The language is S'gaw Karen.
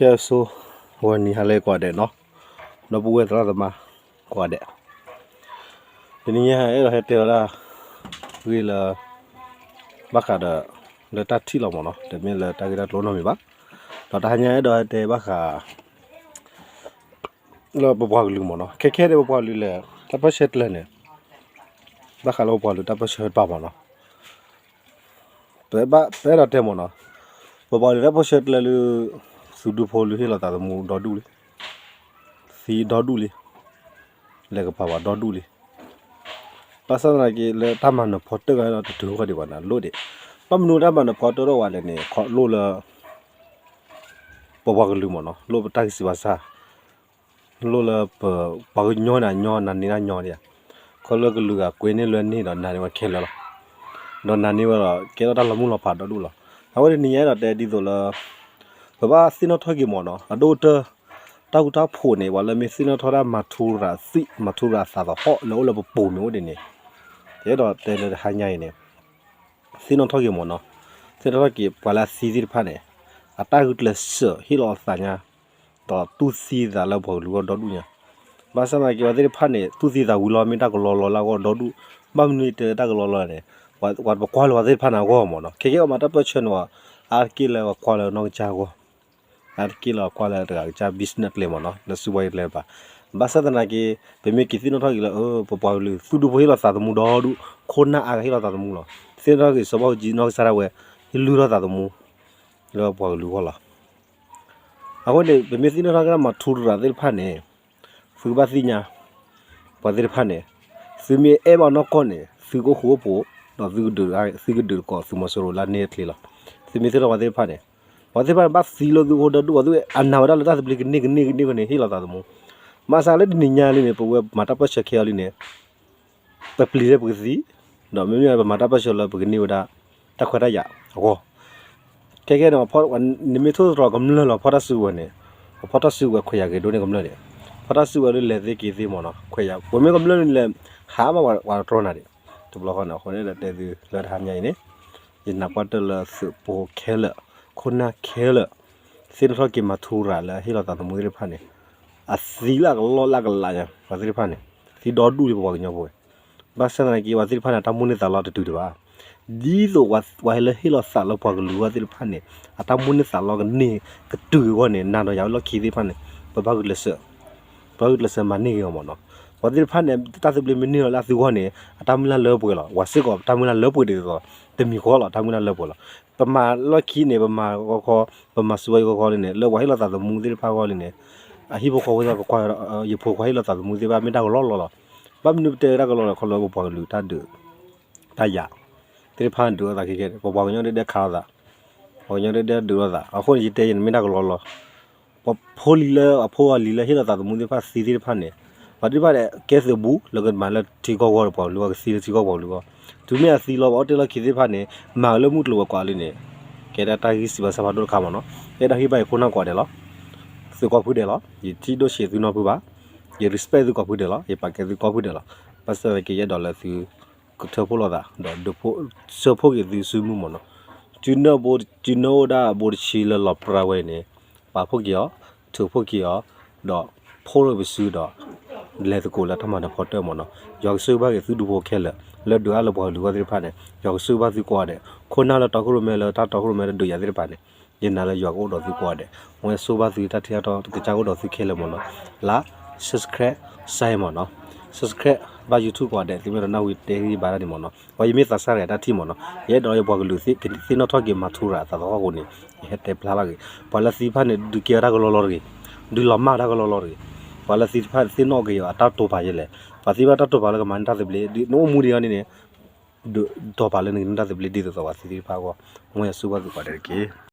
ကဲဆိ ဂီၤနံၤဟါလၢကိးဂၤဒဲးနီၤ, ဒီပုၢ်ဝဲၢ်သရၣ်သမါကိးဂၤဒဲး, တနံၤညါအဲၣ်ဒိးဟဲတဲဝဲဒၣ် ဂ့ၢ်လၢ ဘၣ်ဃးဒီး လၢတၢ်ထံၣ်လီၤမ့ၢ်နီၤ, တမ့ၢ်လၢတၢ်ဂ့ၢ်တၢ်ကျိၤနီတမံၤဘၣ်, ဒီးတဟါညါအဲၣ်ဒိးဟဲတဲဘၣ်ဃး လၢပပှၤကလုာ်မ့ၢ်နီၤ, ခဲခဲန့ၣ်ပပှၤကလုာ်လဲၣ် တၢ်ပၢၢ်ဆၢကျၢၤန့ၣ်, ဘၣ်ဃးလၢပပှၤကလုာ်တၢ်ပၢၢ်ဆၢတဖၣ်မ့ၢ်နီၤ, ပဘၣ် ပအဲၣ်ဒိးတဲမ့ၢ်နီၤ, ပပှၤကလုာ်တၢ်ပၢၢ်ဆၢကျၢၤလၢ သုးဒူဖိလၢဟ့ၣ်လီၤသးသမူဒီဒူၣ်လံ, သံဒီဒူၣ်လံ, လဲၤကပၤပှၤဒီဒူၣ်လံ, ဘၣ်ဆၣ်သနာ်က့ လၢတၢ်မၤနၢၤဖီတၢၣ်ဂၤဒီးတတုၤဃီဒံးဘၣ်န့ၣ် လိၣ်ဒံး, ဘၣ်မနုၤတၢ်မၤနၢၤဖီတၢၣ်ဒီးဝဲလဲၣ်န့ၣ် ခီလိၣ်လၢ ပပှၤကလုာ်မ့ၢ်နီၤ, လိၣ်ပတၢ်ဂံၢ်စၢ်ဘါစၢ်, လိၣ်လၢပ ပှၤကညီန့ၣ်ညီ နၤန့ၢ်နၤညီဒံးဧါ, ခီလၢကလုာ်ဂၤကွဲန့ၢ်လွဲန့ၢ်ဒီးနၤန့ၢ်ဝဲခဲလၢာ်လီၤ, ဒီးနၤန့ၢ်ဝဲဒီး ကဲထီၣ်တၢ်လီၤမုၢ်လီၤဖးဒီဒူၣ်လီၤ, အဝဲတနံၤညါအဲၣ်ဒိးတဲဒ်သိးလၢ ပဘၣ်သ့ၣ်နီၣ်ထီၣ်က့ၤမ့ၢ်နီၤ, အဒိၣ်ကတၢၢ် တၢ်ဃူတၢ်ဖိးန့ၣ် ပှၤလၢမ့ၢ်သ့ၣ်နီၣ်ထီၣ်ဒၣ်မၤထူရၤသံ မၤထူရၤသးသဟီၣ်လၢအိၣ်လၢပပူၤမ့ၢ်အိၣ်ဒ်န့ၣ်, ယအဲၣ်ဒိးတဲလၢတဟါညါအံၤန့ၣ် သ့ၣ်နီၣ်ထီၣ်က့ၤမ့ၢ်နီၤ, သ့ၣ်နီၣ်ထီၣ်က့ၤပှၤလၢအသံသ့ၣ်တဖၣ်န့ၣ် အတၢ်ဂုာ်ကျဲးစၢးဟ့ၣ်လီၤအသးညါ, ဒီးတူၢ်သံသးလၢပှၤကလုာ်အဂီၢ်ဒီဒူၣ်ညါ, ဘၣ်ဆၣ်သနာ်က့ ပှၤသ့ၣ်တဖၣ်န့ၣ် တူၢ်သံသးဝံၤလီၤ မ့ၢ်တၢ်ကလီလီၤလၢအဂီၢ်ဒီဒူၣ်, ဘၣ်မနုၤတဲတၢ်ကလီလီၤန့ၣ်, ပကွၢ်လၢပှၤသ့ၣ်တဖၣ်န့ၣ်အဂီၢ်မ့ၢ်နီၤ, ခဲကဲအမၤတၢ်ပၢၢ်ဆၢန့ၣ် အါတက့ၢ်လၢပကွၢ်လၢနီၢ်ကစၢ်အဂီၢ် အါတက့ၢ်လၢကွၢ်လၢတဂၤကစၢ် business ကျဲမ့ၢ်နီၤ, လၢစုပှၤယကျဲတဖၣ်, ဘၣ်ဆၣ်သနာ်က့ ပမ့ၢ်က့ၤသ့ၣ်နီၣ်ထီၣ်က့ၤလၢ ပပှၤကလုာ် သုးဒူဖိဟ့ၣ်လီၤသးသမူဒီဒူၣ်, ခိၣ်နၢ်အါဂၤဟ့ၣ်လီၤသးသမူလီၤ, သ့ၣ်နီၣ်ထီၣ်က့ၤ စီၤဘၣ်အူကၠံနီၢ်ကစၢ်ဒၣ်ဝဲ ဟ့ၣ်လုၢ်ထီၣ်သးသမူ လၢပှၤကလုာ်အဂီၢ်လီၤ. အဃိန့ၣ် ပမ့ၢ်သ့ၣ်နီၣ်ထီၣ်က့ၤလၢမၤထူရၤသ့ၣ်တဖၣ်န့ၣ် သုကဘၣ်သ့ၣ်ညါ ပှၤသ့ၣ်တဖၣ်န့ၣ်, သုမ့ၢ်အဲၣ်ဘၣ်နီၢ်ကီၢ်န့ၣ် သုကအိၣ်ဃူအိၣ်ဖိး, ဒီးသုကဒုး, သုကဒုးသကိးသုးမီၤစိရိၤလၢန့ၢ်အချ့လီၤ. သုမ့ၢ်သ့ၣ်နီၣ်ထီၣ်ပှၤသ့ၣ်တဖၣ်န့ၣ်, ပှၤသ့ၣ်တဖၣ်န့ၣ်ဘၣ်သံလၢသုအိၣ်ဒီဒူၣ်, အဝဲသ့ၣ်အနာ်ဝဲဒၣ်လၢတၢ်သဘျ့ကန့ၢ်ကန့ၢ်ကန့ၢ်ဃီန့ၣ် ဟ့ၣ်လီၤသးသမူ, မၤစၢၤလၢတနံၤညါလံန့ၣ် ပဝဲမၤတၢ်ပၢၢ်ဆၢခဲအံၤလံန့ၣ် ပပျံၤလၢပကသံ, ဒီးမ့မ့ၢ်ပမၤတၢ်ပၢၢ်ဆၢလၢပကန့ၢ်ဝဲဒၣ် တၢ်ခွဲးတၢ်ယာ်အဂီၢ်, ခဲကဲန့ၣ် နမ့ၢ်ထိၣ်သတြီၤကမျၢၢ်လီၤ ဖီၣ်တၢ်စုကဝဲၤန့ၣ်, ဖီၣ်တၢ်စုကဝဲၤခွဲးယာ်ဂ့ၤဒိၣ်န့ၢ်ကမျၢၢ်န့ၣ်, ဖီၣ်တၢ်စုကဝဲၤလၢလဲၤသ့က့ၤသ့မ့ၢ်နီၤ, ခွဲးယာ် ပမ့ၢ်ကမျၢၢ်န့ၣ်လဲၤ ဟးမးပှၤတြီနၤဒံး, တဘျီဃီန့ၣ် အဃိန့ၣ်ဒီးတဲသုလၢတဟါညါအံၤန့ၣ်, ယနာ်ကွၢ်တၢၢ်လၢသုးဖိခဲလၢာ်, ခိၣ်နၢ်ခဲလၢာ် သ့ၣ်နီၣ်ထီၣ်က့ၤမၤထူရၤလၢဟ့ၣ်လီၤသးသမူသ့ၣ်တဖၣ်န့ၣ်, အသံလၢအကလီၢ်လၢအကလးညါ ပှၤသ့ၣ်တဖၣ်န့ၣ်, သံဒီဒူၣ်လံပပှၤကညီဖိဝဲ, ဘၣ်ဆၣ်သနာ်က့ ပှၤသ့ၣ်တဖၣ်န့ၣ် အတၢ်မိၣ်န့ၢ်သးလီတတုၤဒံးဘၣ်, ဒ်သိးပှၤဟဲလၢဟ့ၣ်လီၤသးလၢပှၤကလုာ်အဂီၢ်သ့ၣ်တဖၣ်န့ၣ် အတၢ်မိၣ်န့ၢ်သးလီကန့ၢ်ကတုၤအဂီၢ်န့ၣ် နၤဒီးယၤလီၢ်ခံသ့ၣ်တဖၣ်န့ၣ် ပဘၣ်ဂုာ်ကျဲးစၢး ပဘၣ်ဂုာ်ကျဲးစၢးမၤန့ၢ်က့ၤအီၤမ့ၢ်နီၤ, ပှၤသ့ၣ်တဖၣ်န့ၣ် တၢ်သဘျ့မ့ၢ်န့ၢ်လီၤလၢအသုဂီၢ်န့ၣ် အတၢ်မုၢ်လၢ်လၢပှဲၤလီၤ, ပှၤစ့ၢ်ကီးတၢ်မုၢ်လၢ်လၢပှဲၤဒ်သိး တမံၤဃီလီၤ တၢ်မုၢ်လၢ်လၢပှဲၤလီၤ, ပမၤလီၢ်ခံန့ၣ် ပမၤဂီၤခီ ပမၤစုဝဲဂီၤခီလံန့ၣ် လၢပှၤဟ့ၣ်လီၤသးသမူသ့ၣ်တဖၣ်အဂီၢ်လံန့ၣ်, အဟံၣ်ဖိဃီဖိသ့ၣ်တဖၣ်ကကွၢ် ယဖိခွါဟ့ၣ်လီၤသးသမူသ့ၣ်တဖၣ်မ့ၢ်တၢ်ကလီလီၤလီၤ, ဘၣ်မနုၤပတဲတၢ်ကလီလီၤခီလၢပပှၤကလုာ်တၢ်ဒုး တၢ်ယၤ သ့ၣ်တဖၣ်ဒုးလိာ်သးခဲခဲန့ၣ် ပပှၤကညီဒဲဒဲခးလိာ်သး, ပှၤကညီဒဲဒဲဒုးလိာ်သး, အဃိန့ၣ် ယတဲယဲန့ၣ်မ့ၢ်တၢ်ကလီလီၤ, ပဖိလံၤလၢအဖိအလံၤလၢဟ့ၣ်လီၤသးသမူသ့ၣ်တဖၣ်သံသ့ၣ်တဖၣ်န့ၣ်, ပှၤသ့ၣ်တဖၣ်န့ၣ်ကဲသုးဘူး လၢကမၤလၢထံကီၢ်ဂီၢ်ပှၤကလုာ်အဂီၢ် ကသံလၢထံကီၢ်ပှၤကလုာ်အဂီၢ်, တုၤမ့ၢ်အသံလီၤ ပှၤအိၣ်တ့ၢ်လီၢ်ခံသ့ၣ်တဖၣ်န့ၣ် မၤလၢမုၢ်ကျိၤဝဲၤကွာ်လံန့ၣ်, ကဲဒၣ်တၢ်ဂံၢ်စၢ်ဘါစၢ်ဖးဒိၣ်တခါမ့ၢ်နီၤ, ယအဲၣ်ဒိးဟ့ၣ်ဘၣ်ယခိၣ်နၢ်ကိးဂၤဒဲးလီၤ, သုးကိးဖုဒဲးလီၤ, ယထံၣ်ဒိၣ်ဆံးသုနီတဖုဘၣ်, ယ respect သုးကိးဖုဒဲးလီၤ, ယပာ်ကဲသုးကိးဖုဒဲးလီၤ, ဘၣ်ဆၣ်သနာ်က့ယအဲၣ်ဒိးလၢသု ကထၢဖှိၣ်လိာ်သး ဒီးဒုးဖှိၣ် ဆၢဖှိၣ်က့ၤသုစုမုၢ်မ့ၢ်နီၤ, စုနၢၣ်ဘိ စုနၢၣ်အိၣ်ဒၣ်ဘိတဆံလၢလီၤပြါဝဲအံၤန့ၣ် ပာ်ဖှိၣ်က့ၤအီၤ ထုးဖှိၣ်က့ၤအီၤ ဒီးဖှိၣ်ရိၣ်ပစုဒီး လဲၤသကိးလၢတၢ်မၤနၢၤဖီတၢၣ်မ့ၢ်နီၤ, ယွၤကဆိၣ်ဂ့ၤဘၣ်က့ၤသုဒူဖိခဲလၢာ် လၢဒုးအါလၢပှၤကလုာ်အဂီၢ်သ့ၣ်တဖၣ်န့ၣ် ယွၤကဆိၣ်ဂ့ၤဘၣ်သုကိးဂၤဒဲး, ခိၣ်နၢ်လၢတီခိၣ်ရိၣ်မဲလၢတၢ်တီခိၣ်ရိၣ်မဲလၢဒုးယၤသ့ၣ်တဖၣ်န့ၣ် ယနာ်လၢယွၤကအိၣ်ဒီးသုကိးဂၤဒဲး, ဝဲဆိၣ်ဂ့ၤဘၣ်သုတၢ်ထံၣ်တၢ်တီကစၢ်အိၣ်ဒီးသုခဲလၢာ်မ့ၢ်နီၤ, လၢ subscribe စဲမ့ၢ်နီၤ, subscribe ဘၣ် YouTube ကိးဂၤဒဲး သုမ့ၢ်ဒီးနၢ်ဟူတဲဂံၢ်ဘါတၢ်န့ၣ်မ့ၢ်နီၤ, ဝဲယမ့ၢ်သးစၢ်တဂၤတၢ်ထံၣ်မ့ၢ်နီၤ, ယအဲၣ်ဒိးယပှၤကလုာ်သ့ၣ်နီၣ်ထီၣ်က့ၤမၤထူရၤအသးသဟီၣ်အဃိန့ၣ် ယဟဲတဲဖျါလီၤက့ၤ, ပှၤလၢသံတဖၣ်န့ၣ် ဒုးကဲဝဲတၢ်ကလီလီၤတဂ့ၤ, ဒုးလီၤမၢ်တၢ်ကလီလီၤတဂ့ၤ, ပှၤလၢသံတဖၣ်သ့ၣ်နီၣ်က့ၤအီၤအတၢ်တိာ်ပာ်ယဲလဲၣ်, ပှၤသံတဖၣ်တၢ်တိာ်ပာ်လၢကမၤန့ၢ်တၢ်သဘျ့ နအိၣ်မူဒံးအီၤန့ၣ်န့ၣ် တိာ်ပာ်လၢနကန့ၢ်တၢ်သဘျ့ဒ်သိးသိးပှၤသံသ့ၣ်တဖၣ်အဂီၢ်, မ်ယွၤဆိၣ်ဂ့ၤဘၣ်သုကိးဂၤဒဲးတက့ၢ်.